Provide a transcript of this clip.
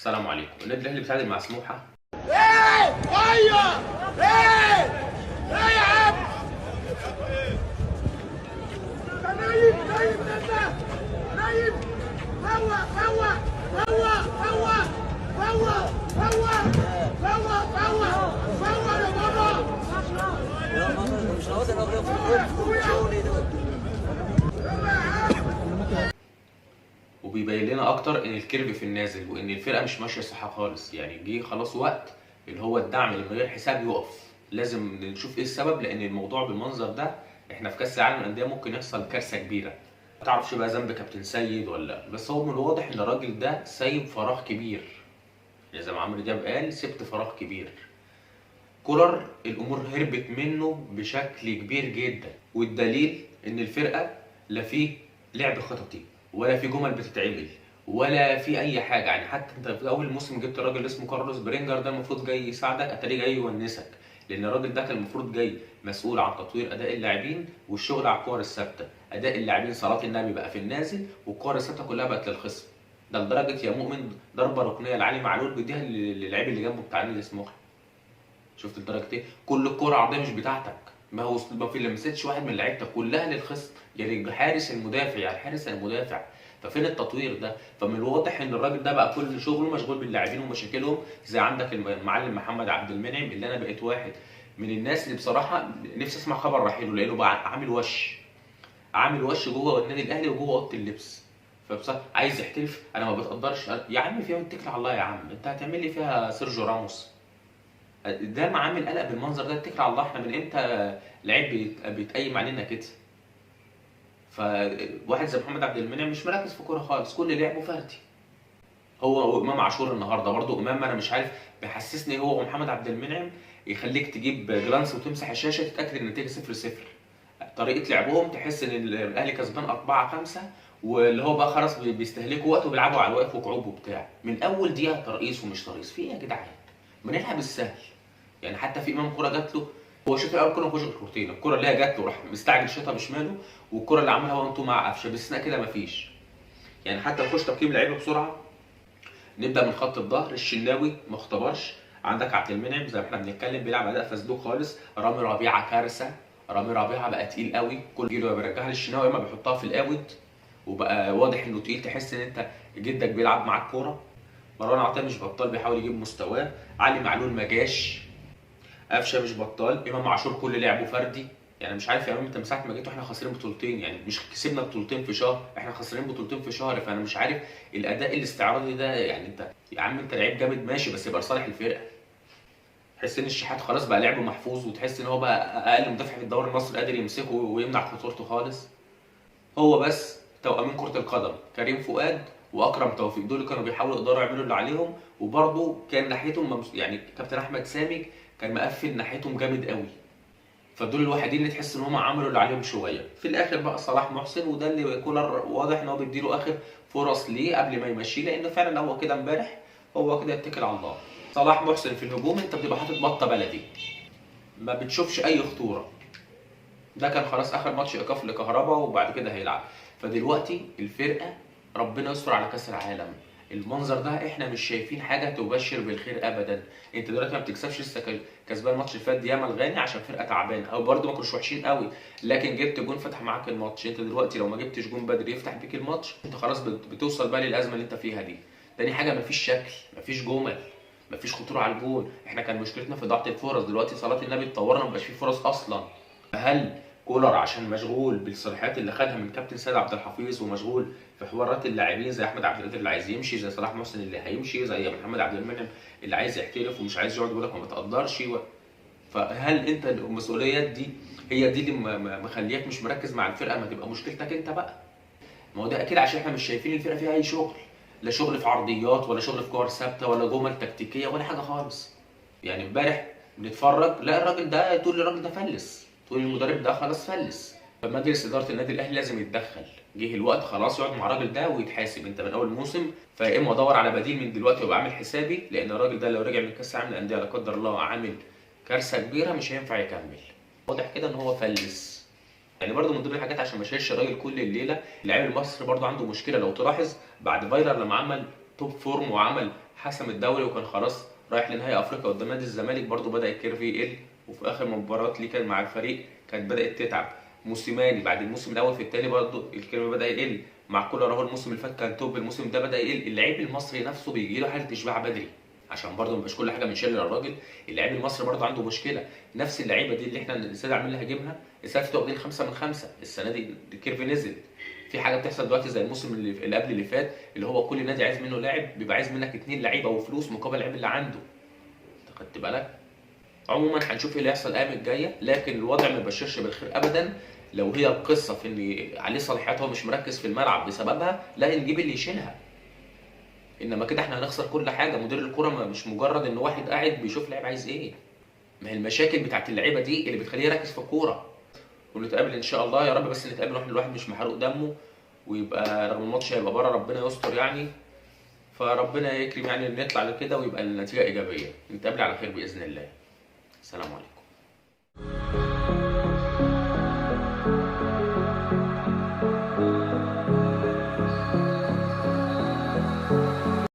السلام عليكم. النادي الاهلي بيتعادل مع سموحه. ايه ايوه ايه ايه يا عم نايم نايم انت نايم. فوق فوق فوق فوق فوق فوق فوق فوق فوق يا بابا. مش عاوز انا اغرق. وبيبين لنا اكتر ان ال curve في النازل وان الفرقة مش ماشية صح خالص. يعني جه خلاص وقت اللي هو الدعم اللي من غير حساب يقف، لازم نشوف ايه السبب، لان الموضوع بالمنظر ده احنا في كاس العالم للاندية ممكن يحصل كارثة كبيرة. ما تعرفش بقى ذنب كابتن سيد ولا، بس هو من الواضح ان الراجل ده سايب فراغ كبير، يعني زي ما عمرو دياب قال سبت فراغ كبير. كولر الامور هربت منه بشكل كبير جدا، والدليل ان الفرقة لا فيه لعب خططي ولا في جمل بتتعمل ولا في اي حاجة. يعني حتى انت في اول الموسم جبت راجل اسمه كارلوس برينجر، ده المفروض جاي يساعدك، اتاريه جاي يونسك، لان الراجل ده كان المفروض جاي مسؤول عن تطوير اداء اللاعبين والشغل على الكور الثابتة. اداء اللاعبين صلاة النبي بقى في النازل، والكور الثابتة كلها بقت للخصم. ده لدرجة يا مؤمن ضربه ركنيه لعلي معلول بيديها للعيب اللي جنبه بتاع النادي سموحه. شفت لدرجة ايه؟ كل الكره عرضية مش بتاعتك، ما هو ما في لمستش واحد من لعيبتك، كلها للخصم، يعني الحارس المدافع، يعني الحارس المدافع. ففين التطوير ده؟ فمن الواضح ان الراجل ده بقى كل شغله مشغول باللاعبين ومشاكلهم. زي عندك المعلم محمد عبد المنعم، اللي انا بقيت واحد من الناس اللي بصراحة نفسي اسمع خبر رحيله، لانه بقى عامل وش، عامل وش جوه النادي الاهلي وجوه اوضة اللبس. فبصراحة عايز يحترف، انا ما بتقدرش يا عم فيها، اتكل على الله يا عم، انت هتعمل لي فيها سيرجيو راموس؟ ده ما عامل قلق بالمنظر ده، اتكل على الله. احنا من امتى لعيب بيتقيم علينا كده؟ فواحد زي محمد عبد المنعم مش مركز في كورة خالص، كل لعبه فردي. هو وامام عاشور النهارده برضو، امام انا مش عارف بيحسسني هو ومحمد عبد المنعم يخليك تجيب glance وتمسح الشاشة تتاكد ان النتيجة 0-0. طريقه لعبهم تحس ان الاهلي كسبان 4-5، واللي هو بقى خلاص بيستهلكوا وقت وبيلعبوا على الواقف وكعوب وبتاع. من اول دقيقة ترقيص ومش ترقيص، في ايه يا جدعان؟ بنلعب السهل. يعني حتى في امام كورة جات له، هو الشوط الاول كله ما فيهوش غير كورتين، الكورة اللي هي جات له راح مستعجل شاطها بشماله، والكوره اللي عملها 1 2 مع قفشه، باستثناء كده مفيش. يعني حتى نخش تقييم لعيبة بسرعة، نبدا من خط الظهر. الشناوي ما اختبرش، عندك عبد المنعم زي ما احنا بنتكلم بيلعب اداء فزلوك خالص، رامي ربيعة كارثة، رامي ربيعة بقى تقيل قوي، كل جيله يا بيرجعها للشناوي يا اما بيحطها في الاوت، وبقى واضح انه تقيل، تحس ان انت جدك بيلعب معاك كورة. مروان عطية مش بطال بيحاول يجيب مستواه، علي معلول ما جاش، قفشه مش بطال، امام عاشور كل لعبه فردي. يعني مش عارف يا امام انت من ساعة ما جيت واحنا خسرين بطولتين، يعني مش كسبنا بطولتين في شهر، احنا خسرين بطولتين في شهر. فانا مش عارف الاداء الاستعراضي ده، يعني انت يا عم انت لعيب جامد ماشي، بس يبقى لصالح الفرقة. تحس ان الشحات خلاص بقى لعبه محفوظ، وتحس ان هو بقى اقل مدافع في الدوري المصري قادر يمسكه ويمنع خطورته خالص. هو بس توأمين كرة القدم كريم فؤاد واكرم توفيق دول كانوا بيحاولوا يقدروا يعملوا اللي عليهم، وبرضه كان ناحيتهم يعني كابتن احمد سامي كان مقفل ناحيتهم جامد قوي، فدول الوحيدين اللي تحس ان هم عملوا اللي عليهم شوية. في الاخر بقى صلاح محسن، وده اللي كولر واضح ان هو بيديله اخر فرص ليه قبل ما يمشيه، لانه فعلا هو كده امبارح هو كده اتكل على الله. صلاح محسن في الهجوم انت بتبقى حاطط بطه بلدي، ما بتشوفش اي خطورة. ده كان خلاص اخر ماتش ايقاف لكهربا وبعد كده هيلعب. فدلوقتي الفرقة ربنا يستر على كاس العالم، المنظر ده احنا مش شايفين حاجة تبشر بالخير ابدا. انت دلوقتي ما بتكسبش، لسه كسبان الماتش اللي فات ياما الغاني عشان فرقه تعبانة او برده ما كانوش وحشين قوي، لكن جبت جون فتح معاك الماتش. انت دلوقتي لو ما جبتش جون بدري يفتح بيك الماتش، انت خلاص بتوصل بقى للازمة اللي انت فيها دي. تاني حاجة مفيش شكل، مفيش جمل، مفيش خطورة على الجون. احنا كان مشكلتنا في ضغط الفرص، دلوقتي صلاة النبي اتطورنا ما بقاش فيه فرص اصلا. هل كولر عشان مشغول بالصلاحيات اللي خدها من كابتن سيد عبد الحفيظ، ومشغول في حوارات اللاعبين زي احمد عبد القادر اللي عايز يمشي، زي صلاح محسن اللي هيمشي، زي محمد عبد المنعم اللي عايز يحترف ومش عايز يقعد يقول لك ما بتقدرش فهل انت المسؤوليات دي هي دي اللي مخلياك مش مركز مع الفرقة؟ ما تبقى مشكلتك انت بقى. ما هو ده اكيد عشان احنا مش شايفين الفرقة فيها اي شغل، لا شغل في عرضيات ولا شغل في كور ثابتة ولا جمل تكتيكية ولا حاجة خالص. يعني امبارح بنتفرج، لا الراجل ده تقول الراجل ده فلس، تقول المدرب ده خلاص فلس. فمجلس ادارة النادي الاهلي لازم يتدخل، جه الوقت خلاص يقعد مع الراجل ده ويتحاسب. انت من اول موسم، فيا اما ادور على بديل من دلوقتي وابقى عامل حسابي، لان الراجل ده لو رجع من كاس العالم للاندية لا قدر الله عامل كارثة كبيرة مش هينفع يكمل. واضح كده ان هو فلس. يعني برده من ضمن الحاجات عشان ما اشيلش الراجل كل الليلة، اللاعب المصري برده عنده مشكلة لو تلاحظ بعد فايلر لما عمل top form وعمل حسم الدوري وكان خلاص رايح لنهائي افريقيا قدام نادي الزمالك، برده بدا ال curve يقل، وفي اخر مباراة ليه كان مع الفريق كانت بدات تتعب. موسيماني بعد الموسم الاول في الثاني برده ال curve بدا يقل. مع كولر اهو الموسم اللي فات كان top، الموسم ده بدا يقل. اللعيب المصري نفسه بيجي له حاله اشباع بدري، عشان برده مش كل حاجة بنشيل للراجل. اللعيب المصري برده عنده مشكلة، نفس اللعيبة دي اللي احنا السنة عاملين نهاجمها السنة اللي فاتت واخدين 5 من 5، السنة دي ال curve نزل. في حاجة بتحصل دلوقتي زي الموسم اللي قبل اللي فات، اللي هو كل نادي عايز منه لاعب بيبقى عايز منك 2 لعيبة وفلوس مقابل اللعيب اللي عنده. انت خدت بالك؟ عموما هنشوف ايه اللي هيحصل الايام الجاية، لكن الوضع ما يبشرش بالخير ابدا. لو هي القصة في ان عليه صلاحيات هو مش مركز في الملعب بسببها، لا نجيب اللي يشيلها. انما كده احنا هنخسر كل حاجة. مدير الكورة مش مجرد ان واحد قاعد بيشوف لعيب عايز ايه، ما هي المشاكل بتاعت اللعيبة دي اللي بتخليه يركز في الكورة. ونتقابل ان شاء الله يا رب، بس نتقابل واحنا الواحد مش محروق دمه، ويبقى رغم الماتش هيبقى بره ربنا يستر يعني، فربنا يكرم يعني نطلع لكده ويبقى النتيجة ايجابية. نتقابل على خير باذن الله. السلام عليكم.